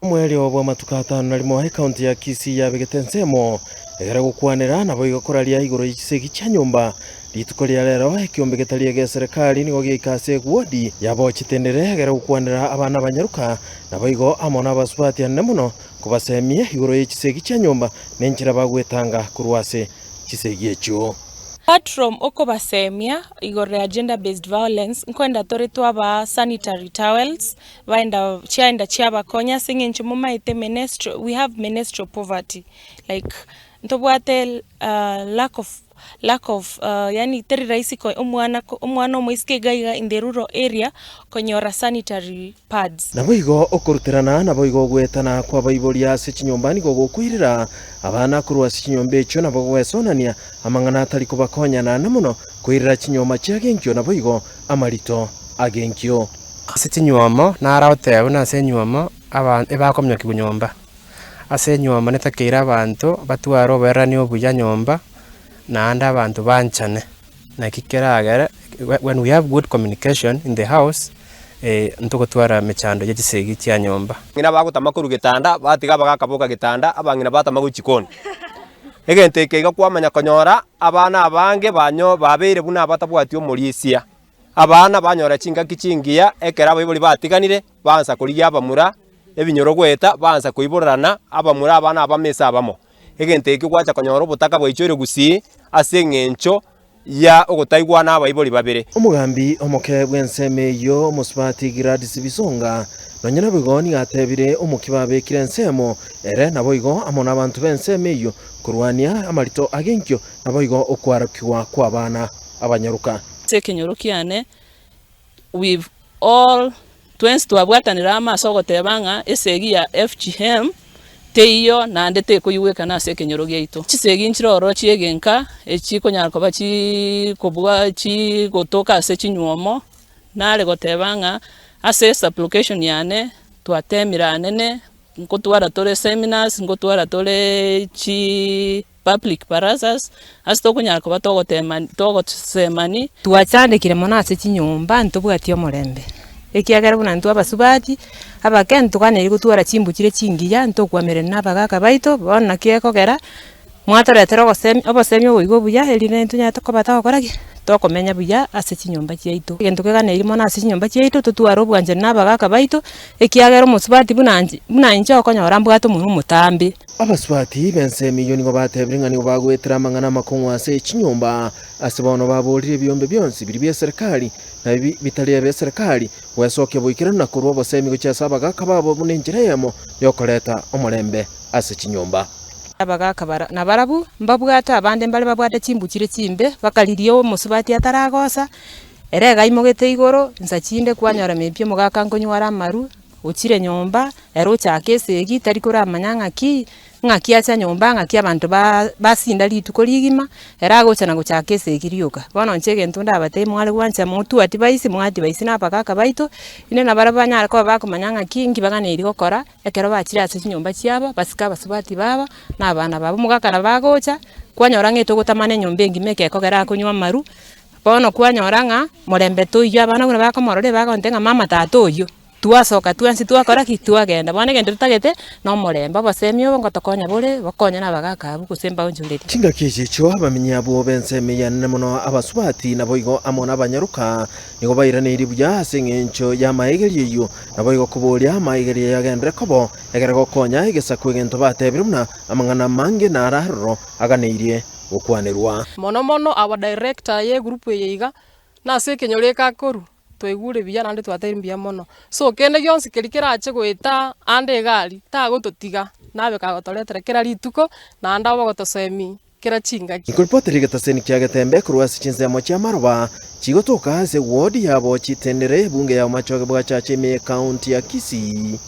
Omoerio bw'amatuko atano na rimo ekaunti ya Kisii yabegete ensemo egere gokwanera naboigo koraria igoro ye chisegi chia nyomba. Rituko ria rero ekiombe getari egeserekari nigo geika ase ewodi yabo chitendere egere gokwanera abana abanyaruka naboigo amo nabasubati anene mono kobasemia igoro ye chisegi chia nyomba nenchera bagwetanga korwa ase chisegi echio. Apart from okobasemia igoro ya gender based violence, nkoenda tore twabaa sanitary towels, baenda chiaenda chiabakonya ase eng'encho momaete menestro we have menestral poverty like ntobwate lack of lack of yaani teri rahisi ko omwana ko omwana omoiseke iga iga in the rural area konyora sanitary pads. Naboigo okoruterana, naboigo ogoetana kw'abaibori ase chinyomba nigo gokoirera abana korwa ase chinyomba echio, nabo gwesonania amang'ana atari kobakonyana, na mono koirera chinyoma chi'agenkio, naboigo amarito agenkio. Ase chinywomo naro agoteba buna ase enywomo aba ebakominyokigwa nyomba. Ase enywomo netakeire abanto batware oboererani obuya nyomba, naende abanto banchane. Naki keragere when we have good communication in the house, ntogotwara emechando ye chisegi chia nyomba. Ng'ina bagotama korwa getanda, batiga abagaka boka getanda, abang'ina batama gochia chikoni. Egento eke iga kwamanya konyora abana abange banyo babeire buna abatabwati omorisia. Abana banyora chingaki chingiya ekero abaibori batiganire, baansa korigia abamura, ebinyoro goeta, baansa koiborerana abamura abana abamo ase abamo. Egento ekio gwacha konyora obotaka bwaichoire gusii ase eng'encho ya ogotaigwana abaibori babere. Omogambi omoke bw'ensemo eyio, omosubati Gladys Bisonga, nonya naboigo nigo atebire omokia babekire ensemo ere naboigo amo nabanto b'ensemo eyio korwania amarito agenkio naboigo okwarokigwa kw'abana abanyaruka. Ase ekenyoro kiane we've all twensi twabwatanire amo ase ogoteba ng'a esegi ya FGM teiyo naende tekoigwekana ase ekenyoro giaito. Chisegi nchire ororo chi'egenka echikonyara koba chikobua chigotoka ase chinywomo, nare goteba ng'a ase esublocation yane twatemire anene, nkotwara tore seminars, nkotwara tore chi. Public barazas, ase tokonyara koba togotema togosemani. Twachandekire mono ase chinyomba ntobwati omorembe, ekiagera buna intwe abasubati abake ntoganeiri gotwara chimbu chire chingiya ntokwamerana na abagaka baito, bono naki ekogera mwatoretera ogosemi obosemi obo iga obuya erinde ntonyare koba togokora ki? Tokomenya buya ase chinyomba chiaito. Egento keganeiri mono ase chinyomba chiaito totware obwanchani na abagaka baito, ekiagera omosubati buna inche buna inche okonyora mbwate omonwe omotambe. Abasubati b'ensemo eyio nigo batebire ng'a nigo bagoetera amang'ana amakong'u ase chinyomba, ase bono baborire ebiombe bionsi biria bi'eserekari na ebi bitari ebi'eserekari, gwesokia boikeranu na korua obosemi gochia ase abagaaka babo buna enchera eyemo y'okoreta omorembe ase chinyomba. Abagaaka bara nabarabwo mbabwate abande mbare babwate chimbu chire chimbe, bakariria omosubati ataragosa, ere iga aimogete igoro, nsa chinde kwanyora maybe omogaka nkonywara amaru. Ochire nyomba, ere ochake esegi, tari koramanya ng'aki, ng'aki acha nyomba, ng'aki abanto ba basinda rituko rigima, ere agocha na gochaka esegi rioka. Bono inche egento ndabatebie mware gwancha motwe advice, mwa advice na abagaka baito, inde nabarabwo banyare koba bakomanya ng'aki, nki baganeiri gokora, ekero bachire ase chinyomba chiabo, basike abasubati babo, na abana babo. Omogaka nabo agocha, kwanyora ng'a etogotamana enyomba engima eke ekogera akonywa amaru, bono kwanyora ng'a morembe toiywo abana buna bakomorora ebagontebia ng'a mama tata oyio. Twasoka twensi twakora ki? Twagenda. Bono egento totagete nomorembe, obosemi obo ngotokonya bore, bokonye na abagaka abwo gose mbaonchorerie. Chingaki echi echio abamenyi abwo b'ensemo eyanene mono abasubati, naboigo amo nabanyaroka, nigo bairaneirie buya ase engencho y'amaegerio eyio, naboigo koboria amaegerio yagenderere kobo, ekero gokonya egesaku egento batebire buna amang'ana amange naro aroro aganeirie gokwanerwa. Mono mono our director ye egroup eye iga, nase ekenyoro eke akorwa. Twaigure buya naende twatebirie mbuya mono. So kende gionsi keria kerache goeta ande iga aria, tagototiga, nabe kagotoretera kera rituko, naende abe ogotosemia kera chingaki. Nkoripotera egetaseni kia Getembe korwa ase chinsemo chi'amaroba chigotoka ase ward yabo chitendere ebunge ya Bomachoge bw'Achache ime y'Ecounty ya Kisii.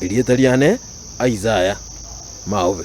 Erieta riane Isaiah Maobe.